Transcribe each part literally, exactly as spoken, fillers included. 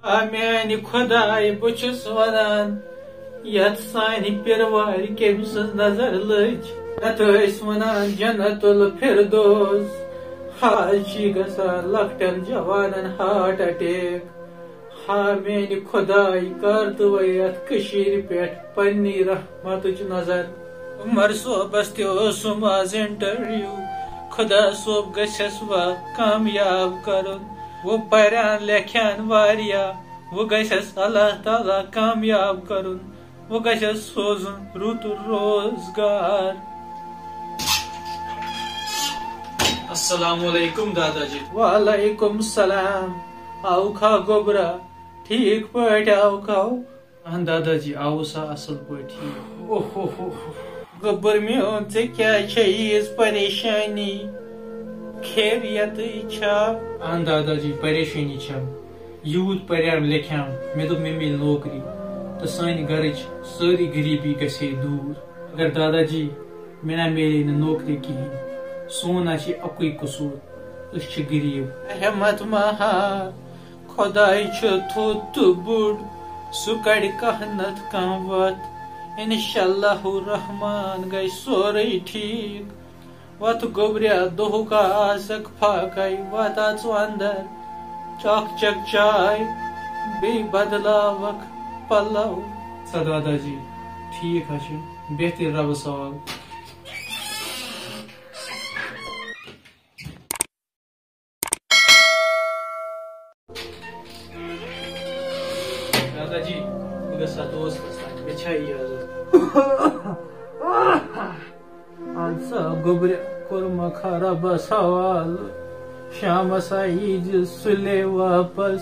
آ میانہِ خۄدایہِ، بہٕ چھُس وَنان، یَتھ سانہِ پِروارِ کٔمۍ سٕنٛز نظر لٔج، یَتھ ٲسۍ وَنان جنت الفردوس۔ ہا، أزۍ چھِ گژھان لۄکٹٮ۪ن جوانن ہارٹ اٹیک۔ ہا میانہِ خۄدایہِ، کر تہٕ وَے یَتھ کٔشیٖرِ پٮ۪ٹھ پننی رحمتٕچ نظر۔ عمر صٲبس تہِ اوسُم آز انٹرویو۔ خۄدا صٲب گژھٮ۪س وۄنۍ کامیاب کرُن۔ وۄنۍ پران لیکھان واریاہ، وۄنۍ گژھٮ۪س اللہ تعالیٰ کامیاب کرُن، وۄنۍ گژھٮ۪س سوزُن رُت روزگار۔ السلام علیکم دادا جی۔ وعلیکم السلام۔ آوکھا گوٚبرا؟ ٹھیٖک پٲٹھۍ آوکھا؟ اہن دادا جی، آوُس سا اصل پٲٹھۍ ٹھیٖک۔ اوہ اوہ اوہ۔ گوٚبُر میون، ژےٚ کیٛازِ چھےٚ ییٖژ پریشٲنی؟ خیریتٕے چھا؟ اہن دادا جی، پریشٲنی چھم۔ یوٗت پریام لیکھیام، مےٚ دوٚپ مےٚ میلہِ نوکری تہٕ سانہِ گرٕچ سٲرٕے غریٖبی گژھِ ہے دوٗر۔ مگر دادا جی، مےٚ نہ میلے نہٕ نوکری کِہیٖنۍ۔ سون نہ چھِ اَکُے قصوٗر، أسۍ چھِ غریٖب۔ رحمت مہا، خۄداے چھُ تھوٚد تہٕ بوٚڑ، سُہ کَڑِ کانٛہہ نَتہٕ کانٛہہ وَتھ۔ اِنشاء اللہ الرحمن گژھِ سورُے ٹھیٖک۔ وَتھ گوٚبریا، دۄہُک آسَکھ فاقَے، وَتھ اَژ اَندَر، چَکھ چَکھ چاے، بیٚیہِ بدلاوَکھ پَلَو۔ سا دادا جی، ٹھیٖک حظ چھُ، بہتر رَبَس حوالہٕ۔ دادا جی، بہٕ گژھٕ ہا دوستَس تام، مےٚ چھا اجازت؟ اَدٕ سا گوٚبرِ، کوٚرمَکھ رَبَس حوالہٕ، شامَس ہا ییٖزِ سُلے واپَس،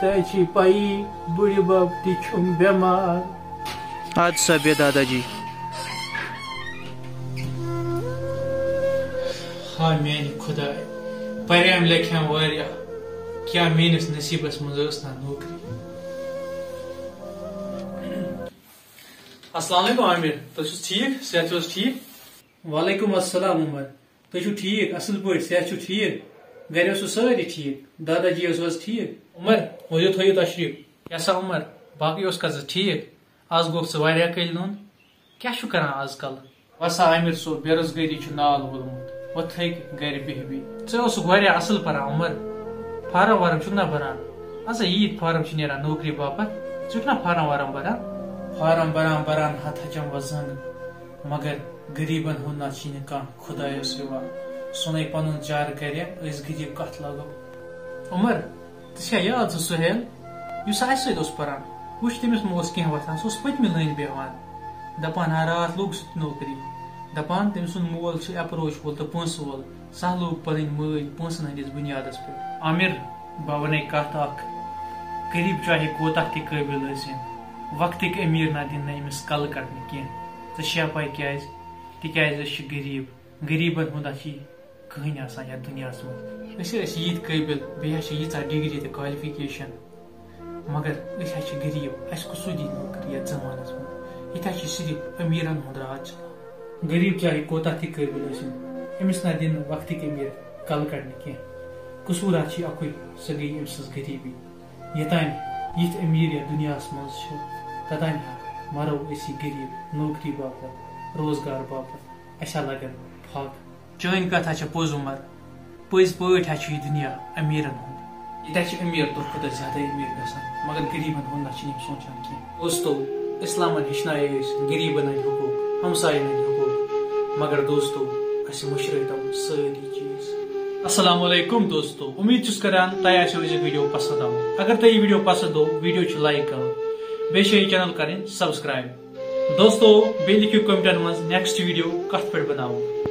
ژےٚ چھِی پَیی بُڈِ بَب تہِ چھُم بٮ۪مار۔ اَدٕ سا بیٚہہ دادا جی۔ ہاے میانہِ خۄداے، پریام لیکھیام واریاہ، کیٛاہ میٲنِس نصیٖبس منٛز ٲس نا نوکری؟ السلام علیکم عامر، تُہۍ چھِو ٹھیٖک؟ صحت چھُو حظ ٹھیٖک؟ وعلیکم السلام عمر، تُہۍ چھِو ٹھیٖک؟ اَصٕل پٲٹھۍ، صحت چھُو ٹھیٖک؟ گرِ اوسوٕ سٲری ٹھیٖک؟ دادا جی اوسوٕ حظ ٹھیٖک؟ عمر، ؤلِو تھٲیِو تشریٖف۔ کیٛاہ سا عمر، باقٕے اوس کَتھ ژٕ ٹھیٖک؟ آز گوٚو ژٕ واریاہ کٲلۍ نوٚن۔ کیٛاہ چھُ کران آز کل؟ وسا عامر صٲب، بے روزگٲری چھُ نال وولمُت، وۄنۍ تھٔکۍ گرِ بِہہِ بِہہِ۔ ژٕ اوسُکھ واریاہ اصل پران عمر، فارم وارم چھُکھ نا بران؟ اسا عیٖد فارم چھِ نیران نوکری باپتھ، ژٕ چھُکھ نا فارم وارم بران؟ فارم بران بران ہا تھچم وۄنۍ زنگ، مگر غریبن ہُنٛد نہ چھُے نہٕ کانٛہہ خدایس یِوان۔ سُنے پنُن چارٕ کرِ، أسۍ غریب کتھ لگو؟ عمر، ژےٚ چھا یاد سُہ سُہیل، یُس اَسہِ سۭتۍ اوس پَران؟ وٕچھ، تٔمِس ما اوس کینٛہہ وۄتھان، سُہ اوس پٔتمہِ لٲنہِ بیٚہوان۔ دَپان ہا، راتھ لوٚگ سُہ تہِ نوکری۔ دَپان، تٔمۍ سُنٛد مول چھُ اٮ۪پروچ وول تہٕ پونٛسہٕ وول، سُہ ہا لوٚگ پَنٕنۍ مٲج پونٛسَن ہٕنٛدِس بُنیادَس پٮ۪ٹھ۔ عامر، بہٕ وَنَے کَتھ اَکھ، غریٖب چاہے کوتاہ تہِ قٲبِل ٲسِن، وقتٕکۍ أمیٖر نہ دِن نہٕ أمِس کَلہٕ کَڑنہٕ کینٛہہ۔ ژےٚ چھےٚ پَے کیٛازِ؟ تِکیٛازِ أسۍ چھِ غریٖب۔ غریٖبَن ہُنٛد ہا چھِ کٕہٕنۍ آسان یتھ دُنیاہس منٛز۔ أسۍ ٲسۍ ییٖتۍ قٲبِل، بیٚیہِ ہا چھِ ییٖژاہ ڈگری تہٕ qualification، مگر أسۍ ہا چھِ غریٖب، اَسہِ کُس سُہ دی نوکری یتھ زمانس منٛز؟ ییٚتہِ ہا چھِ صرف أمیٖرن ہُنٛد راج چلان۔ غریٖب چاہے کوٗتاہ تہِ قٲبِل ٲسِن، أمِس نہ دِن نہٕ وقتٕکۍ أمیٖر کلہٕ کڑنہٕ کینٛہہ۔ قصوٗر ہا چھِ اکُے، سۄ گٔیے أمۍ سٕنٛز غریٖبی۔ یوٚتام یِتھۍ أمیٖر یتھ دُنیاہس منٛز چھِ، توٚتام ہا مرو أسی غریٖب نوکری باپتھ، روزگار باپتھ۔ اَسہِ ہا لگن پھاکہٕ۔ چٲنۍ کتھ ہا چھےٚ پوٚز عمر، پٔزۍ پٲٹھۍ ہا چھُ یہِ دُنیا أمیٖرن ہُنٛد۔ ییٚتہِ ہا چھِ أمیٖر دۄہ کھۄتہٕ دۄہ زیادَے أمیٖر گژھان، مگر غریٖبن ہُنٛد نہ چھِنہٕ یِم سونٛچان کینٛہہ۔ دوستو، اِسلامن ہیٚچھنایے أسۍ غریٖبن ہٕنٛدۍ حقوٗق، ہمساین ہٕنٛدۍ حقوٗق، مگر دوستو، اَسہِ مٔشرٲے تِم سٲری چیٖز۔ السلام علیکم دوستو، اُمید چھُس کران تۄہہِ آسیو یہِ video پسنٛد آمُت۔ اگر تۄہہِ یہِ video پسنٛد آو، video چھُ like کرُن، بیٚیہِ چھےٚ یہِ channel کرٕنۍ subscribe۔ دوستو، بیٚیہِ لیکھِو commentن منٛز next video کتھ پٮ۪ٹھ بناوو۔